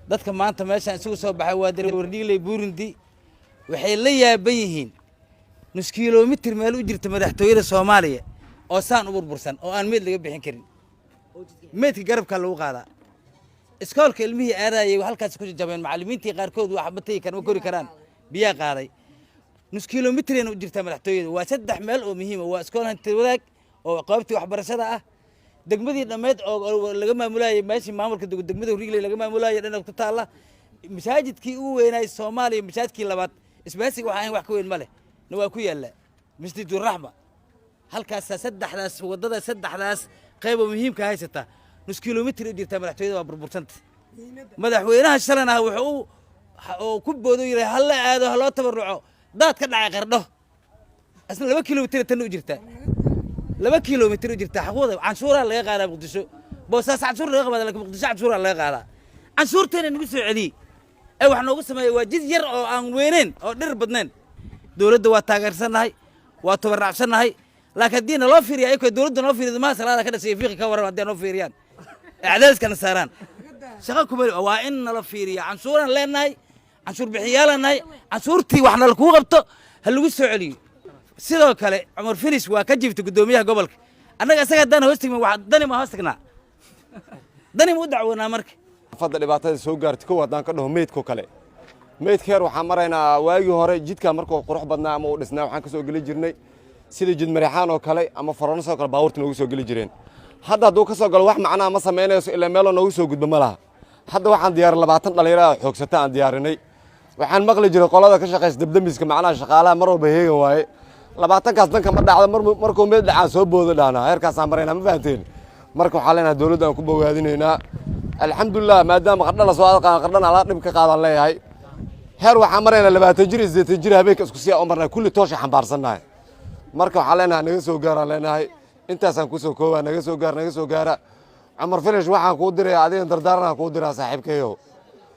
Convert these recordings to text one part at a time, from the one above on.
Dadka maanta meeshaan isugu soo baxay waa Wardhiigley Burundi. Waxay la yaaban yihiin nus kilomitir meel u jirta madaxtooyada Soomaaliya oo saan u burbursan oo aan meyd laga bixin karin. Meydka garabkaa lagu qaadaa. Iskoolka ilmihii aadayay halkaas ku jabeen, macallimiintii qaarkood wax ma tegi karaan, ma kori karaan, biyaa qaaday. Nus kilomitirna u jirtaa madaxtooyada. Waa saddex meel oo muhiima: waa iskool hanti wadaag oo qaybtii waxbarashada ah, degmadii dhammeed oo laga maamulayay, meeshii maamulka degmada Wardhiigley laga maamulayay dhinac ku taalla, masaajidkii ugu weynaay Soomaaliya, masaajidkii labaad isbaasiga waxaan wax ka weyn ma leh na waa ku yaalla, Masjiduraxma. Halkaasaa saddexdaas waddada, saddexdaas qayb oo muhiimka haysata, nus kilomitir u jirtaa madaxtooyada, waa burbursanta. Madaxweynaha shalan ah wuxuu oo ku boodo yidhi ha la aado, ha loo tabaruco daad ka dhacay Qardho. Asna 2 kilomitir tan u jirtaa, 2 kilomitir u jirtaa. Xaquuqda canshuuraa laga qaadaa Muqdisho, Boosaas canshuur laga qaada, lakin Muqdisho canshuuraa laga qaadaa. Canshuurteena nagu soo celiyey ee wax noogu sameeya waa jid yar oo aan weyneyn oo dhir badnayn. Dowladda waa taageersannahay, waa tabaracsannahay, laakiin haddii naloo fiiriya, ayakoo dowladda noo fiiriyo, maha salaada ka dhashay fiiqi ka warran. Haddii noo fiiriyaan ee cadaadiskana saaraan, shaqo kuma. Waa in nala fiiriya. Canshuuraan leenahay, canshuur bixiyaalaan nahay. Canshuurtii wax nala kuu qabto, ha lagu soo celiyo. Sidoo kale Cumar Finish waa ka jiiftay guddoomiyaha gobolka. Annaga isaga haddaan hoos tagmin, wax dani ma hoos tagnaa, dani ma u dacwoonaa marka. Fadda dhibaatada soo gaartay, kow haddaan ka dhaho, meydkoo kale, meydka heer waxaan maraynaa. Waagii hore jidka markuu qurux badnaa ama uu dhisnaa, waxaan ka soo geli jirnay sida jid marixaan oo kale ama foronas oo kale, baabuurta noogu soo geli jireen. Hadda hadduu ka soo galo, wax macnaha ma samaynayso, ilaa meeloo noogu soo gudbo ma laha. Hadda waxaan diyaarin 20 dhalinyaro ah xoogsata aan diyaarinay. Waxaan maqli jiray qolada ka shaqaysa debdemiska, macnaha shaqaalaha mar walba heegan waaye. 20-kaas danka ma dhacdo, markuu meyd dhacaan soo boodo dhahnaa. Heerkaasaan maraynaa, ma fahanteen? Marka waxaa leenahay dowladda aan ku bogaadinaynaa, alxamdulilah, maadaama Qardha la soo adqaan, Qardhana ala dhib ka qaadaan leeyahay. Heer waxaan maraynaa 20 jir iyo 80 jir habeenka isku siya u marnaa, kulli toosha xambaarsannahay. Marka waxaan leenahay naga soo gaaraan leenahay. Intaasaan kusoo koobaa. Naga soo gaar, naga soo gaara. Cumar Finish, waxaan kuu diraya adiga dardaaranaan kuu diraa, saaxiibkayow.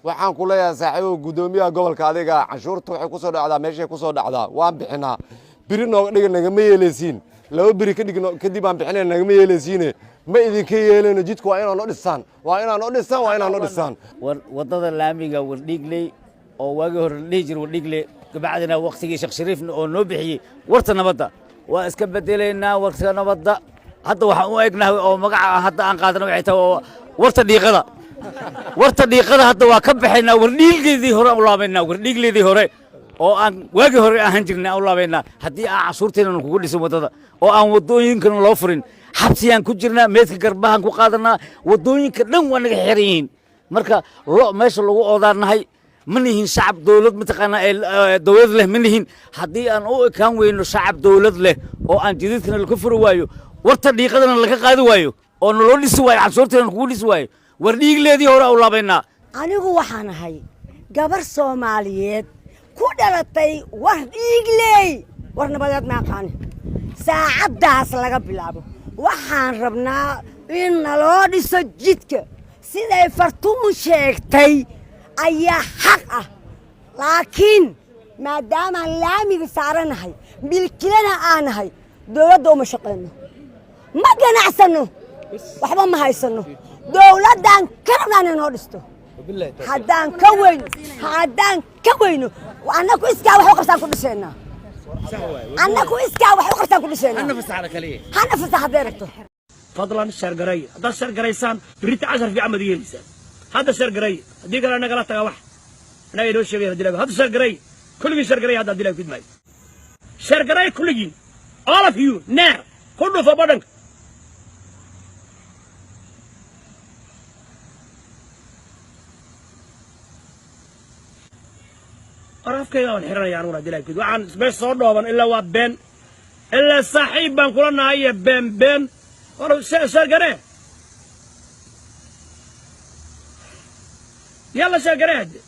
Waxaan ku leeyahay, saaxiibow, guddoomiyaha gobolka adiga, canshuurta waxay kusoo dhacdaa meeshay kusoo dhacdaa, waan bixinaa. Biri nooga dhiga, nagama yeelaysiin. 2 beri kadhig kadib aan bixinayna, nagama yeelaysiine. Ma idinka yeelayno. Jidku waa inaan u dhisaan, waa inaan u dhisaan, waa inaan u dhisaan. Waddada laamiga Wardhiigley oo waagii hore la dhihi jiray Wardhiigley, kabacdina waktigii Sheekh Shariifna oo noo bixiyey Warta Nabadda, waa iska bedelaynaa. Warta Nabadda hadda waxaan u egnahay oo magaca hadda aan qaadana waxay tahay oo Warta Dhiiqada. Warta Dhiiqada hadda waa ka baxaynaa, Wardhiigleedii hore aan u laabaynaa. Wardhiigleedii hore oo aan waagii hore ahaan jirnay aan u laabaynaa. Haddii aan cashuurteena kugu dhisin waddada oo aan waddooyinkana loo furin, xabsiyaan ku jirnaa, meedka garbahan ku qaadanaa, waddooyinka dhan waa naga xiran yihiin. Marka lo meesha lagu oodaannahay ma nihin shacab dowlad mataqaanaa ee dowlad leh ma nihin. Haddii aan u ekaan weyno shacab dowlad leh oo aan jidadkana laga furi waayo, Warta Dhiiqadana laga qaadi waayo, oo naloo dhisi waayo, canshuurteena kugu dhisi waayo, Wardhiigleedii hore u laabaynaa. Anigu waxaan ahay gabar Soomaaliyeed ku dhalatay War Dhiigley. War nabadeed ma aqaani. Saacaddaas laga bilaabo waxaan rabnaa in naloo dhiso jidka siday Fartuun sheegtay ayaa xaq ah, laakiin maadaamaan laamiga saaranahay, milkilana aanahay, dowladda uma shaqayno, ma ganacsanno, waxba ma haysanno. Dowladdan ka rabnaa inay noo dhisto. Haddaan ka weyno, haddaan ka weyno, annaku iskaa wax u qabsaan ku dhisaynaa. Annaku iskaa wax u qabsaan ku dhisaynaa. Hana fasax hadday rabto. Fadlan share gareeya. Haddaad share garaysaan, birita cashar fiican baad yeelaysaan. Hadda share gareeya, haddii kale nagala taga wax annaga inoo sheegaya. Hadii hadda share gareeya, kulligiin share gareeya hadda. Haddii la gudmaayo, share gareeya kulligiin, all of you now, ku dhufo badhanka. War afkayga waan xiranaya aniguna haddii la gud. Waxaan meesha soo dhooban ilaa waa been, ilaa saaxiib baan kula nahaye, been been. War share garee, yalla, share garee hadde.